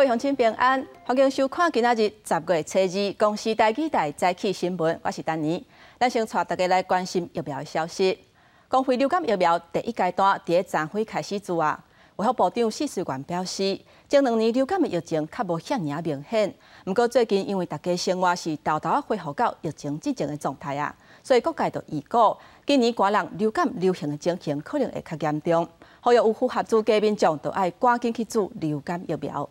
各位鄉親平安，歡迎收看今仔日10月初二公視台語台早起新聞，我是丹妮。咱先帶大家來關心疫苗的消息。公費流感疫苗第一階段佇咧昨昏開始注啊。衛福部長許瑞元表示，前2年流感的疫情較無遐爾仔明顯，毋過最近因為大家生活是沓沓仔恢復到疫情之前的狀態啊，所以各界就預估今年寒人流感流行的情形可能會較嚴重。呼籲有符合資格民眾，就愛趕緊去注流感疫苗。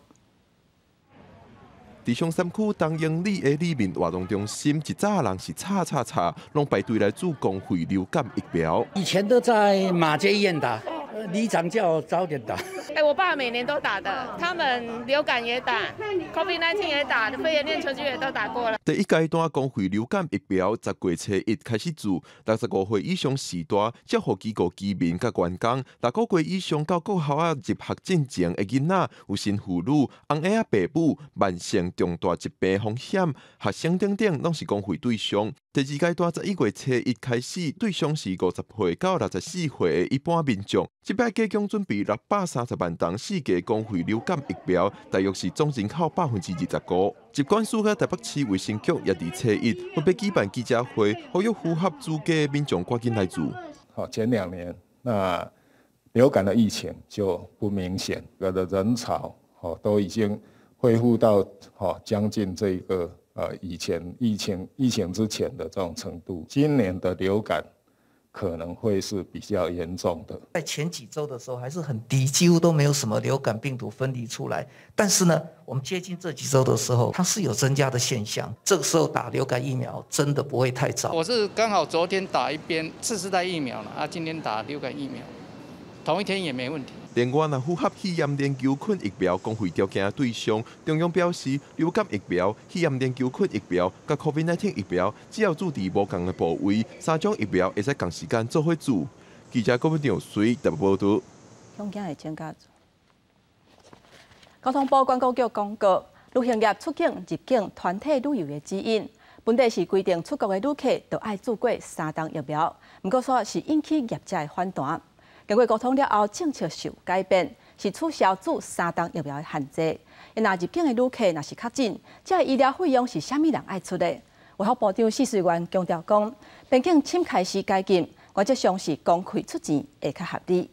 佇松山區東營里的里民活動中心，一早人是吵吵吵，攏排隊來注公費流感疫苗。以前都在馬偕醫院打，里長叫我早點打。哎，我爸每年都打的，他們流感也打，COVID-19 也打，肺炎鏈球菌也都打過了。第一階段公費流感疫苗10月初一開始注，65歲以上序大，照護機構居民佮員工，6個月以上到國校仔入學進前的囡仔，有新婦女、翁嬰仔爸母、慢性重大疾病風險、學生等等，攏是公費對象。第二階段11月初一開始，對象是50歲到64歲的一般民眾。這擺加強準備630萬筒四劑公費流感疫苗，大約是總人口25%。疾管署佮台北市衛生局也佇初一分別舉辦記者會，呼籲符合資格的民眾趕緊來注。好，前2年那流感的疫情就不明顯，個的人潮哦都已經恢復到哦將近這個以前疫情之前的這種程度。今年的流感可能會是比較嚴重的。在前幾週的時候還是很低，幾乎都沒有什麼流感病毒分離出來。但是呢，我們接近這幾週的時候，它是有增加的現象。這個時候打流感疫苗真的不會太早。我是剛好昨天打一邊次世代疫苗了，啊，今天打流感疫苗，同一天也沒問題。另外，若符合肺炎鏈球菌疫苗公費條件的對象，中央表示，流感疫苗、肺炎鏈球菌疫苗佮 COVID-19 疫苗，只要注佇無仝的部位，三種疫苗會使仝時間做伙注。記者郭文長隨台北報導。恐驚會增加。交通部觀光局公告，旅行業出境、入境、團體旅遊的指引，本底是規定出國的旅客都愛注過三針疫苗，毋過煞是引起業者的反彈。經過溝通了後，政策是有改變，是取消注三針疫苗的限制。若入境的旅客若是確診，這個醫療費用是啥物人愛出的？衛福部長許瑞元強調講，邊境審開始解禁，原則上是公費出錢會較合理。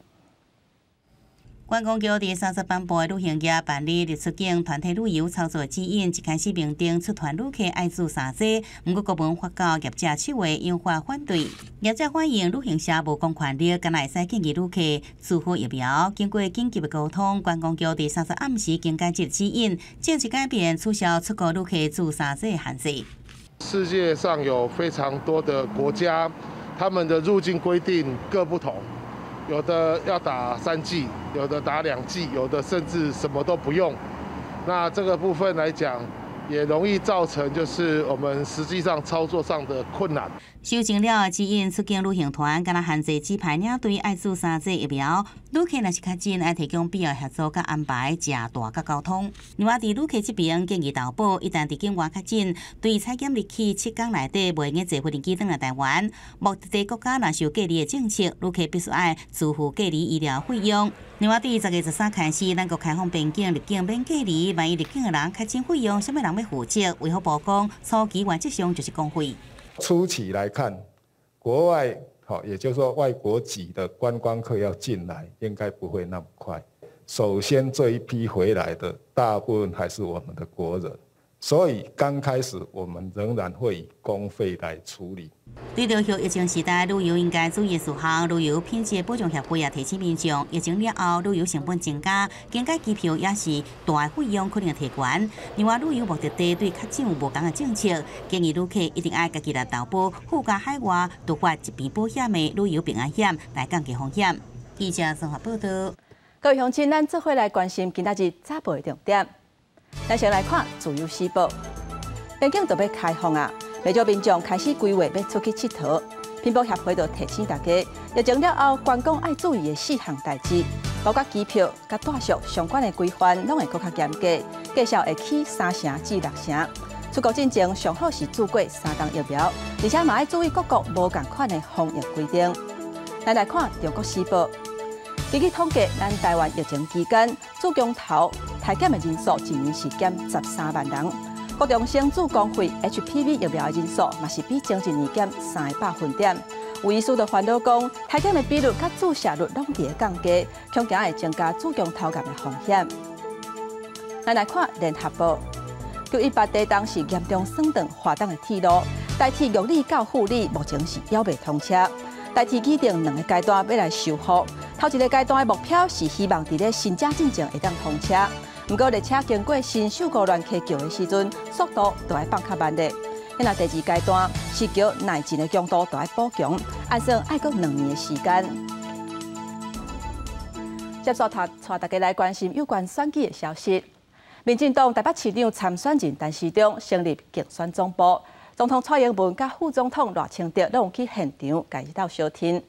觀光局佇30頒布的旅行業辦理入出境團體旅遊操作指引，一開始明定出團旅客愛注三劑，毋過公文發到業者手下，引發反對。業者反映旅行社無公權力，敢若會使建議旅客注好疫苗。經過緊急的溝通，觀光局佇30暗時更改這個指引，正式改變取消出國旅客注三劑的限制。世界上有非常多的國家，他們的入境規定各不同。有的要打3劑，有的打2劑，有的甚至什麼都不用。那這個部分來講，也容易造成就是我們實際上操作上的困難。修正了指引，出境旅行團敢若限制指派領隊愛注三劑疫苗，旅客若是確診，愛提供必要協助佮安排食蹛佮交通。另外，佇旅客這邊建議投保，一旦佇境外確診，對採檢日起7天內底袂用坐飛機轉來台灣。目的地國家若是有隔離的政策，旅客必須愛自付隔離醫療費用。另外，對10月13開始，咱國開放邊境入境免隔離，萬一入境的人確診費用，啥物人欲負責？衛福部講，初期原則上就是公費。初期來看，國外，也就是說外國籍的觀光客要進來，應該不會那麼快。首先這一批回來的大部分還是我們的國人，所以剛開始我們仍然會以公費來處理。對著後疫情時代，旅遊應該注意事項，旅遊品質保障協會也提醒民眾，疫情了後旅遊成本增加，加價機票也是大費用可能提懸。另外，旅遊目的地對確診有無仝的政策，建議旅客一定愛家己來投保附加海外突發疾病保險的旅遊平安險，來降低風險。記者綜合報道。各位鄉親，咱做伙來關心今仔日早報的重點。咱先來看《自由時報》，邊境就欲開放啊！袂少民眾開始規劃欲出去𨑨迌，拼搏協會就提醒大家，疫情了後觀光愛注意的四項代誌，包括機票佮住宿相關的規範，攏會閣較嚴格，價數會起3成至6成。出國進前上好是注過三針疫苗，而且嘛愛注意各國無仝款的防疫規定。咱來看《中國時報》，根據統計，咱台灣疫情期間，豬公頭、篩檢的人數一年是減13萬人。國中生注公費 HPV 疫苗的人數嘛是比前一年減3個百分點。有醫師就煩惱講，篩檢的比率佮注射率攏佇咧降低，恐驚會增加子宮頭癌的風險。咱來看聯合報，918地動是嚴重損斷華東的鐵路，台鐵玉里到富里目前是猶未通車。台鐵擬定兩個階段欲來修復，頭一個階段的目標是希望佇咧新正進前會當通車。毋過列車經過新秀姑巒溪橋的時陣，速度就愛放較慢咧。那第二階段是橋內層的強度就愛補強，按算愛閣2年的時間。接續帶大家來關心有關選舉的消息。民進黨台北市長參選人陳時中成立競選總部，總統蔡英文佮副總統賴清德攏有去現場共伊鬥相挺。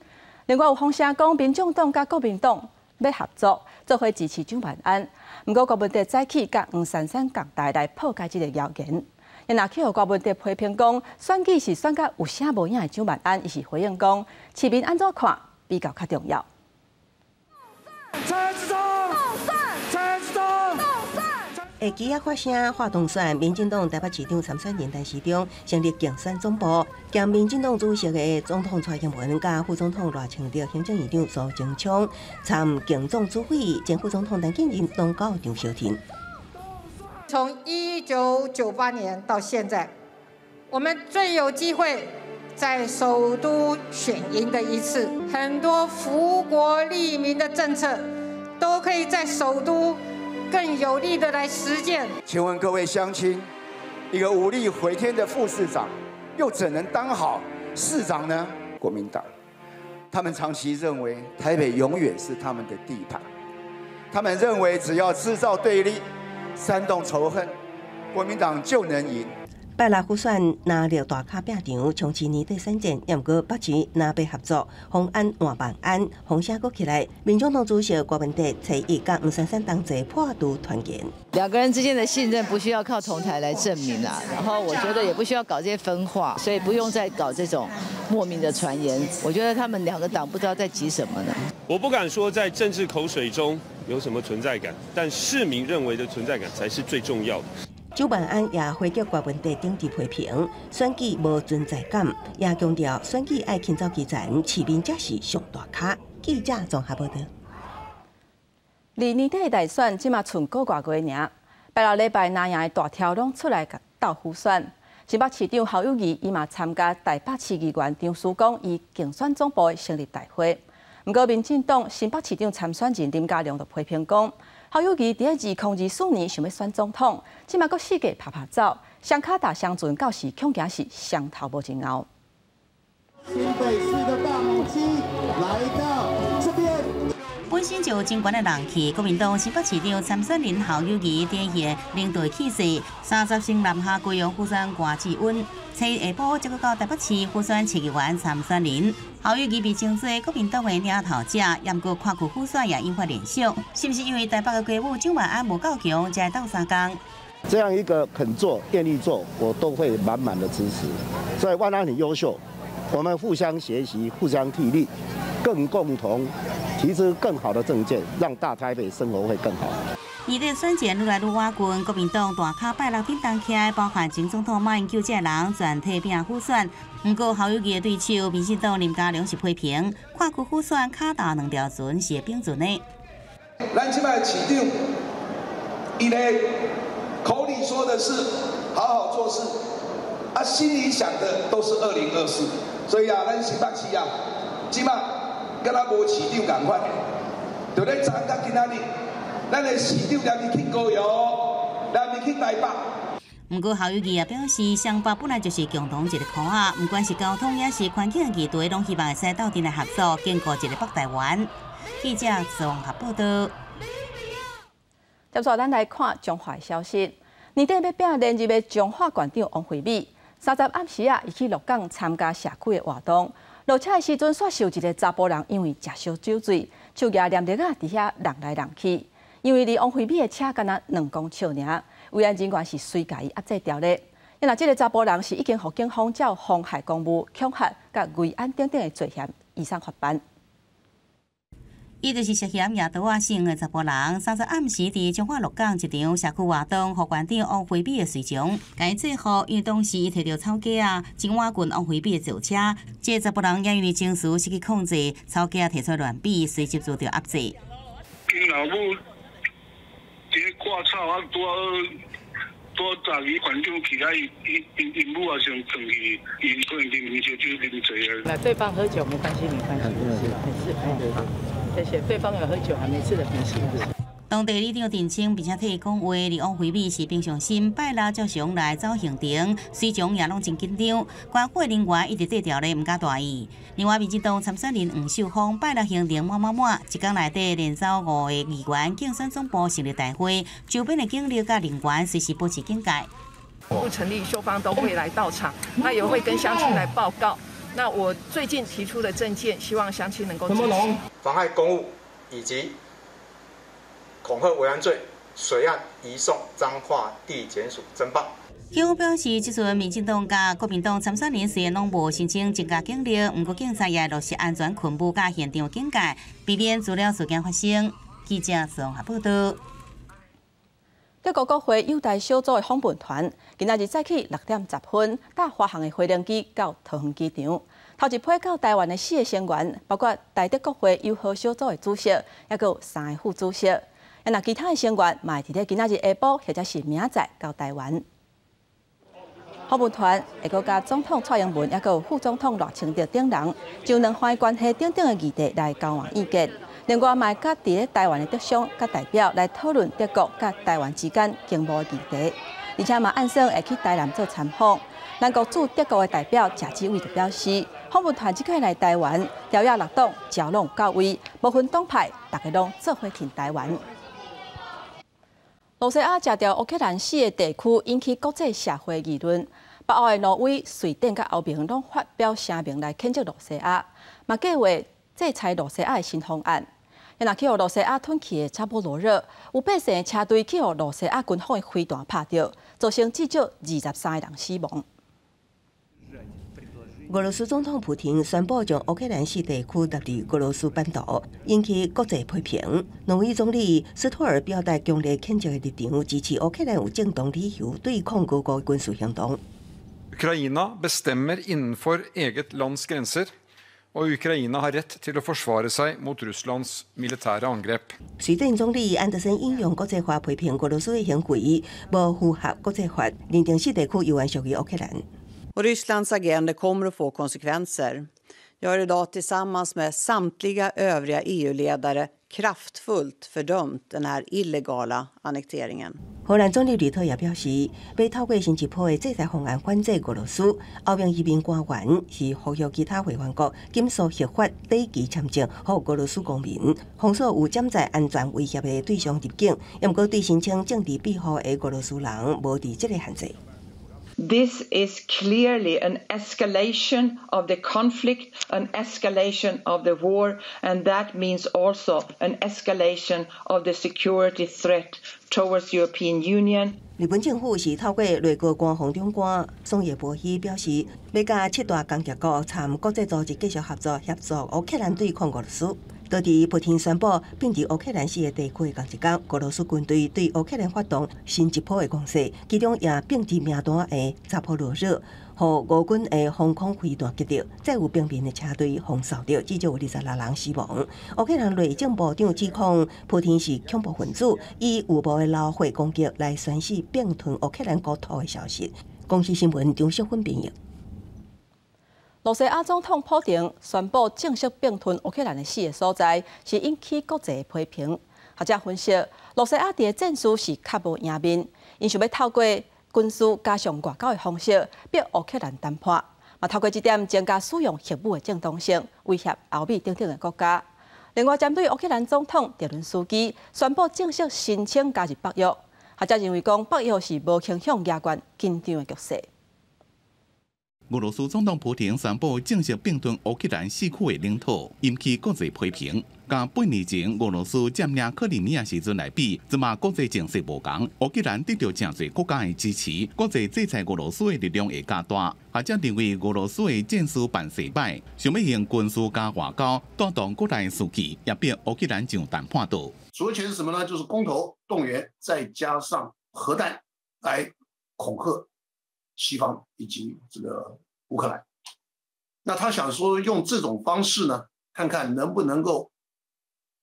另外有風聲講，民眾黨佮國民黨欲合作，做伙支持蔣萬安。毋過郭文哲早起佮黃珊珊仝台來破解這個謠言。若去予郭文哲批評講選舉是選甲有聲無影的蔣萬安，伊是回應講市民按怎看比較較重要。陳時中，陳時中，會記啊發聲話當選，民進黨台北市長參選人陳時中成立競選總部，兼民進黨主席的總統蔡英文佮副總統賴清德、行政院長蘇貞昌參競總主委、前副總統陳建仁攏到場相挺。從1998年到現在，我們最有機會在首都選贏的一次，很多福國利民的政策都可以在首都更有力的來實踐。請問各位鄉親，一個無力回天的副市長，又怎能當好市長呢？國民黨，他們長期認為台北永遠是他們的地盤，他們認為只要製造對立、煽動仇恨，國民黨就能贏。拜六輔選藍綠大咖拼場，衝刺年底選戰，毋過北市藍白合作，方案換萬安，風聲閣起來。民眾黨主席郭文哲初一佮黃珊珊同齊破除傳言。兩個人之間的信任不需要靠同台來證明啦，然後我覺得也不需要搞這些分化，所以不用再搞這種莫名的傳言。我覺得他們兩個黨不知道在急什麼呢。我不敢說在政治口水中有什麼存在感，但市民認為的存在感才是最重要的。蔣萬安也回擊郭文哲頂置批評，選舉無存在感，也強調選舉愛輕走基層，市民才是上大咖。記者綜合報道。離年底大選，這馬賰個外月爾，拜六禮拜藍營的大頭攏出來鬥輔選。新北市長侯友宜伊嘛參加台北市議員張淑剛伊競選總部的成立大會。毋過民進黨新北市長參選人林佳龍就批評講，侯友宜佇2024年想欲選總統，這馬閣四界趴趴走，雙跤踏雙船，到時恐驚是雙頭無一咬。新北市的大母雞來到這邊。本身就有真懸的人氣，國民黨新北市長參選人侯友宜展現領導氣勢，30席南下高雄輔選柯志恩，初下晡才閣到台北市輔選市議員參選人。侯友宜被稱做國民黨的領頭者，毋過跨區輔選也引發聯想，是毋是因為台北的雞母蔣萬安無夠強，才會鬥相共？這樣一個肯做、願意做，我都會滿滿的支持。所以萬安很優秀，我們互相學習、互相替力，更共同提出更好的政見，讓大台北生活會更好。年底選戰愈來愈倚近，國民黨大咖拜六頂當起來，包含前總統馬英九這个人全體拼輔選。毋過侯友宜的對手民進黨林佳龍是批評，跨區輔選跤踏兩條船是會並存的。咱這擺市長，伊咧口裡說的是好好做事，啊，心裡想的都是2024。所以啊，咱新北市啊，這擺敢若無市長仝款，就咧昨昏今仔日，咱的市長連去高雄，連去台北。毋過侯友宜也表示，雙北本來就是共同一个箍仔，毋管是交通抑是環境議題，攏希望會使鬥陣來合作，建構一個北台灣。記者綜合報道。接續咱來看彰化的消息。年底欲拼連任的彰化縣長王惠美，30暗時啊，伊去鹿港參加社區的活動。落車的時陣，煞受一个查埔人因為食燒酒醉，手舉黏液仔佇遐弄來弄去。因為離王惠美的車敢若2公尺爾，維安人員是隨共伊壓制牢咧。若這个查埔人是已經予警方照妨害公務、恐嚇佮危安等等的罪嫌移送法辦。伊就是涉嫌掠刀仔死的查埔人，30暗時佇彰化鹿港一場社區活動，予館長王惠美的隨從，共伊制服，因為當時伊提著草雞仔，真倚近王惠美的轎車，這個查埔人也因為情緒失去控制，草雞仔提出亂比，隨即遭著壓制。𪜶老母佇咧割草啊，拄好拄好早起館長去啊，伊伊𪜶𪜶母也想轉去，伊可能啉燒酒啉醉啊。那對方喝酒沒關係，沒關係，沒事，沒事，好。謝謝，對方有喝酒，還沒事的，沒事。當地里長澄清，並且替伊講話，而王惠美是平常心，拜六照常來走行程，隨從也攏真緊張。官府人員一直低調咧，毋敢大意。另外，民進黨參選人黃秀芳拜六行程滿滿滿，一工內底連走五个議員競選總部成立大會，周邊的警力佮人員隨時保持警戒。不成立，秀芳都會來到場，那也會跟鄉親來報告。那我最近提出的政見，希望鄉親能夠支持。妨礙公務以及恐嚇違安罪，隨案移送彰化地檢署偵辦。警方表示，這次民進黨佮國民黨參選人雖然攏無申請增加警力，毋過警察也落實安全勤務佮現場警戒，避免滋擾事件發生。記者綜合報道。德國國會友台小組的訪問團，今仔日早起6點10分，搭華航的飛行機到桃園機場。頭一批到台灣的四个成員，包括台德國會友好小組的主席，抑閣有三个副主席。啊，若其他的成員嘛會佇咧今仔日下晡或者是明仔載到台灣。訪問團會閣佮總統蔡英文，抑閣有副總統賴清德等人，就兩岸關係等等的議題來交換意見。另外，嘛會佮佇咧台灣的德商佮代表來討論德國佮台灣之間經貿議題，而且嘛按算會去台南做參訪。咱國駐德國的代表賈志偉就表示，訪問團這擺來台灣，朝野六黨朝攏有到位，無分黨派，大家攏做伙挺台灣。露西亞食掉烏克蘭四个地區，引起國際社會議論。北歐的挪威、瑞典佮歐盟攏發表聲明來譴責露西亞，嘛計劃制裁露西亞的新方案。若去予露西亞吞去的扎波羅熱，有八成的車隊去予露西亞軍方的飛彈拍著，造成至少23个人死亡。俄羅斯總統普廷宣布將烏克蘭四地區納入俄羅斯版圖，引起國際批評。挪威總理斯托爾表達強烈譴責的立場，支持烏克蘭有正當理由對抗俄國軍事行動。 Ukraina bestemmer innenfor eget lands grenser, og Ukraina har rett til å forsvare seg mot Russlands militære angrep. 瑞典總理安德森引用國際法批評俄羅斯的行為無符合國際法，認定四地區猶原屬於烏克蘭。 Och Rysslands agerande kommer att få konsekvenser. Jag har idag tillsammans med samtliga övriga EU-ledare kraftfullt fördömt den här illegala annekteringen. 荷蘭總理呂特也表示，欲透過新一波的制裁方案反制俄羅斯。歐盟移民官員是呼籲其他會員國緊速核發抵期簽證，予俄羅斯公民，封鎖有潛在安全威脅的對象入境。毋過對申請政治庇護的俄羅斯人無佇這个限制。 This is clearly an escalation of the conflict, an escalation of the war, and that means also an escalation of the security threat towards European Union. 日本政府是透過內閣官房長官松野博一表示，欲佮七大工業國參國際組織繼續合作，協助烏克蘭對抗俄羅斯。佇佇普廷宣布併入烏克蘭四个地區的仝一工，俄羅斯軍隊對烏克蘭發動新一波的攻勢，其中也併入名單的扎波羅熱，予俄軍的防空飛彈擊著，載有平民的車隊予掃著，至少有26人死亡。烏克蘭內政部長指控普廷是恐怖分子，以有謀的流血攻擊來宣示併吞烏克蘭國土的消息。公視新聞張淑芬編譯。露西亞總統普廷宣布正式併吞烏克蘭的四个所在，是引起國際的批評。學者分析，露西亞佇戰事是較無贏面，𪜶想欲透過軍事加上外交的方式，逼烏克蘭談判，嘛透過這點增加使用核武的正當性，威脅歐美等等的國家。另外，針對烏克蘭總統澤倫斯基宣布正式申請加入北約，學者認為講北約是無傾向亞關緊張的局勢。俄羅斯總統普廷宣布正式併吞烏克蘭四區的領土，引起國際批評。佮8年前俄羅斯佔領克里米亞時陣來比，這馬國際情勢無仝，烏克蘭得著誠濟國家的支持，國際制裁俄羅斯的力量會加大。學者認為俄羅斯的戰事辦勢䆀，想欲用軍事佮外交帶動國內士氣，也逼烏克蘭上談判桌。主權是什麼呢？就是公投動員，再加上核彈來恐嚇西方以及這個烏克蘭。那他想說用這種方式呢，看看能不能夠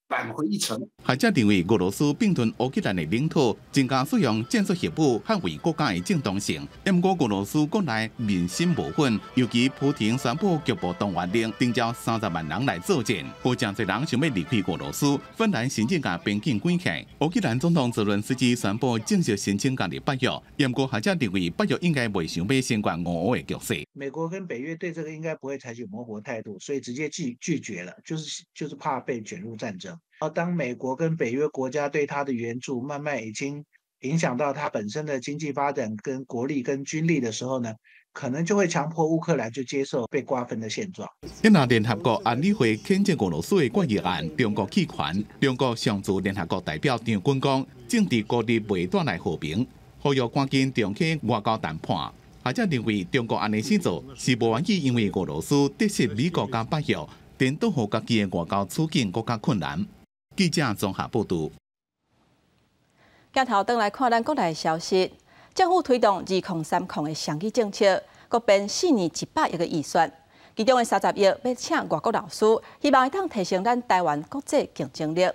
扳回一城。學者認為，俄羅斯併吞烏克蘭的領土，增加使用戰術核武捍衛國家的正當性。毋過俄羅斯國內民心無穩，尤其普廷宣布局部動員令，徵召30萬人來作戰，有誠濟人想欲離開俄羅斯。芬蘭甚至共邊境關起來。烏克蘭總統澤倫斯基宣布正式申請加入北約，毋過學者認為北約應該袂想欲先管俄烏的局勢。美國跟北約對這個應該不會採取模糊態度，所以直接拒絕了，就是怕被捲入戰爭。當美國跟北約國家對他的援助慢慢已經影響到他本身的經濟發展、跟國力、跟軍力的時候呢，可能就會強迫烏克蘭就接受被瓜分的現狀。一若聯合國安理會譴責俄羅斯的決議案，中國棄權。中國常駐聯合國代表張軍講，政治孤立袂帶來和平，呼籲趕緊重啟外交談判。學者認為中國按呢式做是無願意，因為俄羅斯得失美國佮北約，顛倒予家己的外交處境閣較困難。記者綜合報導。鏡頭轉來看咱國內消息，政府推動2控3控的雙語政策，閣編4年100億的預算，其中的30億欲請外國老師，希望會當提升咱台灣國際競爭力。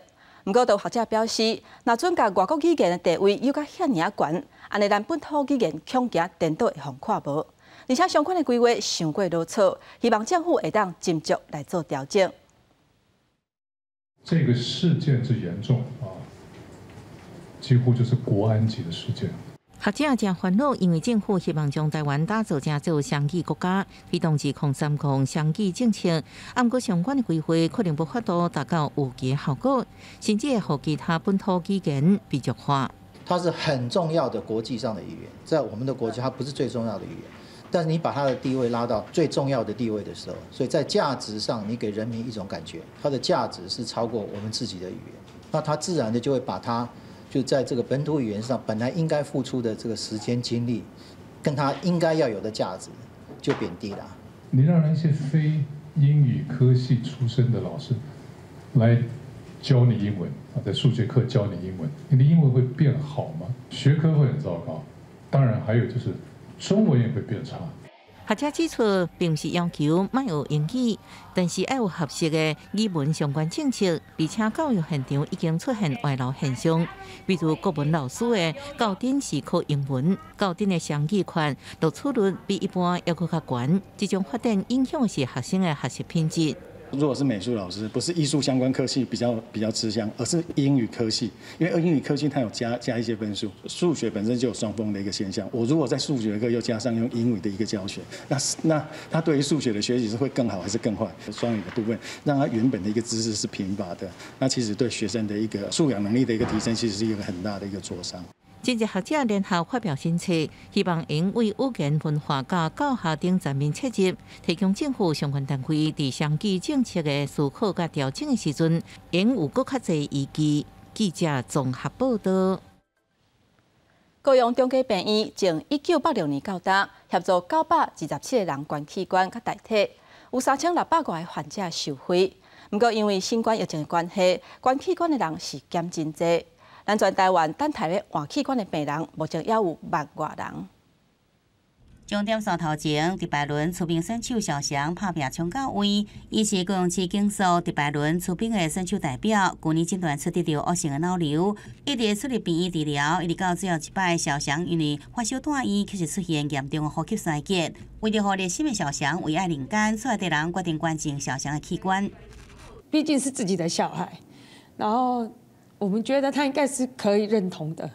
毋過，有學者表示，若準共外國語言的地位又閣遐爾仔懸，按呢咱本土語言恐驚顛倒會予看無。而且相關的規劃傷過囉嗦，希望政府會當斟酌來做調整。這個事件之嚴重啊，幾乎就是國安級的事件。學者誠煩惱，因為政府希望將台灣打造成做雙語國家，推動2控3控雙語政策，毋過相關的規劃可能無法度達到預期效果，甚至會予其他本土語言被弱化。它是很重要的國際上的語言，在我們的國家，它不是最重要的語言，但是你把它的地位拉到最重要的地位的時候，所以在價值上，你給人民一種感覺，它的價值是超過我們自己的語言，那它自然的就會把它。就在這個本土語言上，本來應該付出的這個時間精力，跟它應該要有的價值就貶低了。你讓那些非英語科系出身的老師來教你英文啊，在數學課教你英文，你的英文會變好嗎？學科會很糟糕，當然還有就是中文也會變差。學者指出，並毋是要求莫學英語，但是愛有合適的語文相關政策。而且教育現場已經出現外流現象，比如國文老師的教典是考英文，教典的雙語權錄取率比一般猶閣較懸。這種發展影響是學生的學習品質。如果是美術老師，不是藝術相關科系比較吃香，而是英語科系，因為英語科系它有加一些分數，數學本身就有雙峰的一個現象。我如果在數學課又加上用英語的一個教學，那他對於數學的學習是會更好還是更壞？雙語的部分，讓他原本的一個知識是貧乏的，那其實對學生的一個素養能力的一個提升，其實是一個很大的一個挫傷。真濟學者聯合發表新冊，希望用為語言文化佮教學等層面切入，提供政府相關單位佇雙語政策的思考佮調整的時陣，應有閣較濟依據。記者綜合報導。高雄中繼病院從1986年到今，協助927個人捐器官佮大體，有3600外个患者受惠。毋過因為新冠疫情的關係，捐器官的人是減真濟。咱全台灣等待咧換器官的病人，目前也有萬外人。終點線頭前，直排輪出兵選手蕭翔拍拚衝到位，伊是高雄市警署直排輪出兵的選手代表。舊年診斷出得著惡性的腦瘤，一直出入病院治療，一直到最後一擺，蕭翔因為發燒住院，卻是出現嚴重的呼吸衰竭。為著予熱心的蕭翔遺愛人間，厝內的人決定捐贈蕭翔的器官。畢竟是自己的小孩，然後我們覺得他應該是可以認同的，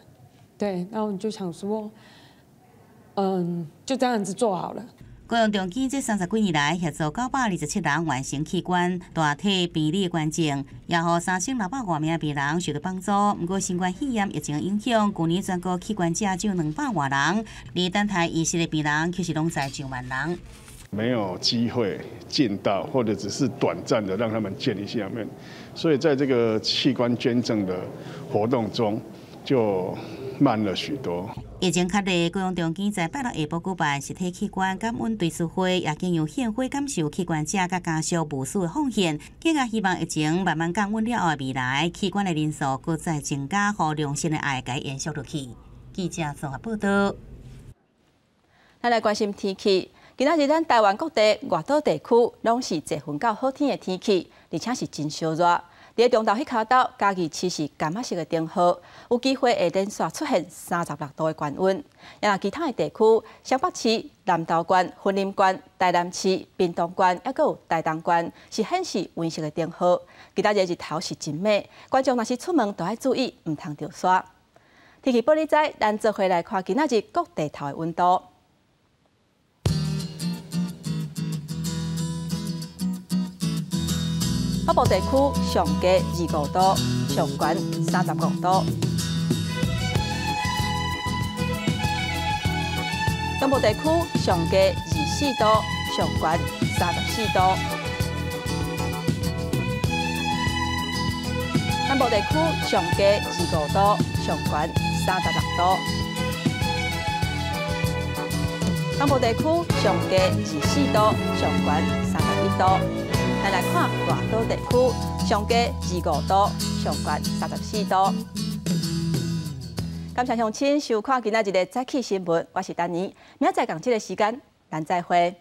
對，然後我們就想說，就這樣子做好了。高雄中基這30幾年來協助927人完成器官、大體、病理捐贈，也予3600外名病人受到幫助。毋過新冠肺炎疫情影響，舊年全國器捐者只有200外人，而等待移植的病人卻是攏在上萬人。沒有機會見到，或者只是短暫的讓他們見一下面，所以在這個器官捐贈的活動中就慢了許多。疫情較熱，高雄中間在拜六下晡舉辦實體器官感恩追思會，也經由獻花感受器官者佮家屬無私的奉獻。更加希望疫情慢慢降溫了後，未來器官的人數閣再增加，予良心的愛共延續落去。記者綜合報道。咱來關心天氣。今仔日咱台灣各地外島地區攏是濟雲到好天的天氣，而且是真燒熱。佇中晝彼跤晝，嘉義市是柑仔色的燈號，有機會會連續出現36度的高溫。啊，其他的地區，雙北市、南投縣、雲林縣、台南市、屏東縣，抑閣有台東縣，是顯示黃色的燈號。今仔日日頭是真猛，觀眾若是出門都愛注意，毋通著沙。天氣報你知，咱做伙來看今仔日各地頭的溫度。北部地區上低25度，上懸35度。中部地區上低24度，上懸34度。南部地區上低25度，上懸36度。東部地區上低24度，上懸31度。咱來看外島地區，上低25度，上懸34度。感謝鄉親收看今仔日的早起新聞，我是丹妮，明仔載仝這个時間，咱再會。